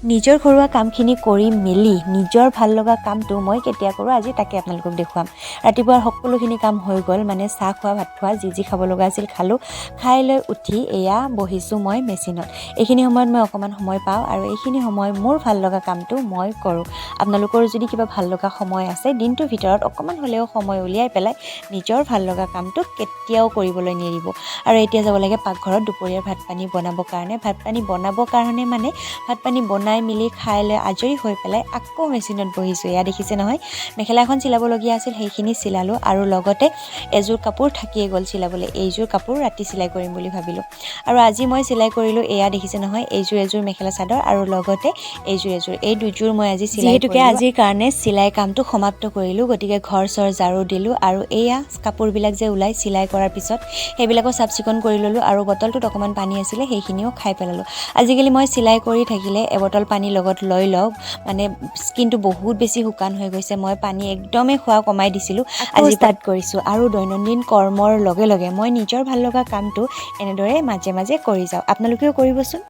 নিজৰ ঘৰুৱা কামখিনি কৰি মেলি নিজৰ ভাল লগা কামটো মই কেতিয়া কৰোঁ, আজি তাকে আপোনালোকক দেখুৱাম। ৰাতিপুৱাৰ সকলোখিনি কাম হৈ গ'ল, মানে চাহ খোৱা, ভাত খোৱা, যি যি খাব লগা আছিল খালোঁ। খাই লৈ উঠি এয়া বহিছোঁ মই মেচিনত। এইখিনি সময়ত মই অকণমান সময় পাওঁ আৰু এইখিনি সময় মোৰ ভাল লগা কামটো মই কৰোঁ। আপোনালোকৰ যদি কিবা ভাল লগা সময় আছে, দিনটোৰ ভিতৰত অকণমান হ'লেও সময় উলিয়াই পেলাই নিজৰ ভাল লগা কামটো কেতিয়াও কৰিবলৈ নেৰিব। আৰু এতিয়া যাব লাগে পাকঘৰত দুপৰীয়াৰ ভাত পানী বনাবৰ কাৰণে। ভাত পানী বনাবৰ কাৰণে, মানে ভাত পানী বনাই মেলি খাই লৈ আজৰি হৈ পেলাই আকৌ মেচিনত বহিছোঁ। এয়া দেখিছে নহয়, মেখেলা এখন চিলাবলগীয়া আছিল, সেইখিনি চিলালোঁ আৰু লগতে এযোৰ কাপোৰ থাকিয়ে গ'ল চিলাবলৈ। এইযোৰ কাপোৰ ৰাতি চিলাই কৰিম বুলি ভাবিলোঁ আৰু আজি মই চিলাই কৰিলোঁ। এয়া দেখিছে নহয়, এইযোৰ এযোৰ মেখেলা চাদৰ আৰু লগতে এইযোৰ এযোৰ, এই দুযোৰ মই আজি চিলাই। যিহেতুকে আজিৰ কাৰণে চিলাই কামটো সমাপ্ত কৰিলোঁ, গতিকে ঘৰ চৰ ঝাৰু দিলোঁ আৰু এয়া কাপোৰবিলাক যে ওলাই চিলাই কৰাৰ পিছত, সেইবিলাকো চাফ চিকুণ কৰি ল'লোঁ আৰু বটলটোত অকণমান পানী আছিলে, সেইখিনিও খাই পেলালোঁ। আজিকালি মই চিলাই কৰি থাকিলে এবটল পানী লগত লৈ লওঁ, মানে স্কিনটো বহুত বেছি শুকান হৈ গৈছে। মই পানী একদমেই খোৱা কমাই দিছিলোঁ, আজি ষ্টাৰ্ট কৰিছোঁ। আৰু দৈনন্দিন কৰ্মৰ লগে লগে মই নিজৰ ভাল লগা কামটো এনেদৰে মাজে মাজে কৰি যাওঁ। আপোনালোকেও কৰিবচোন।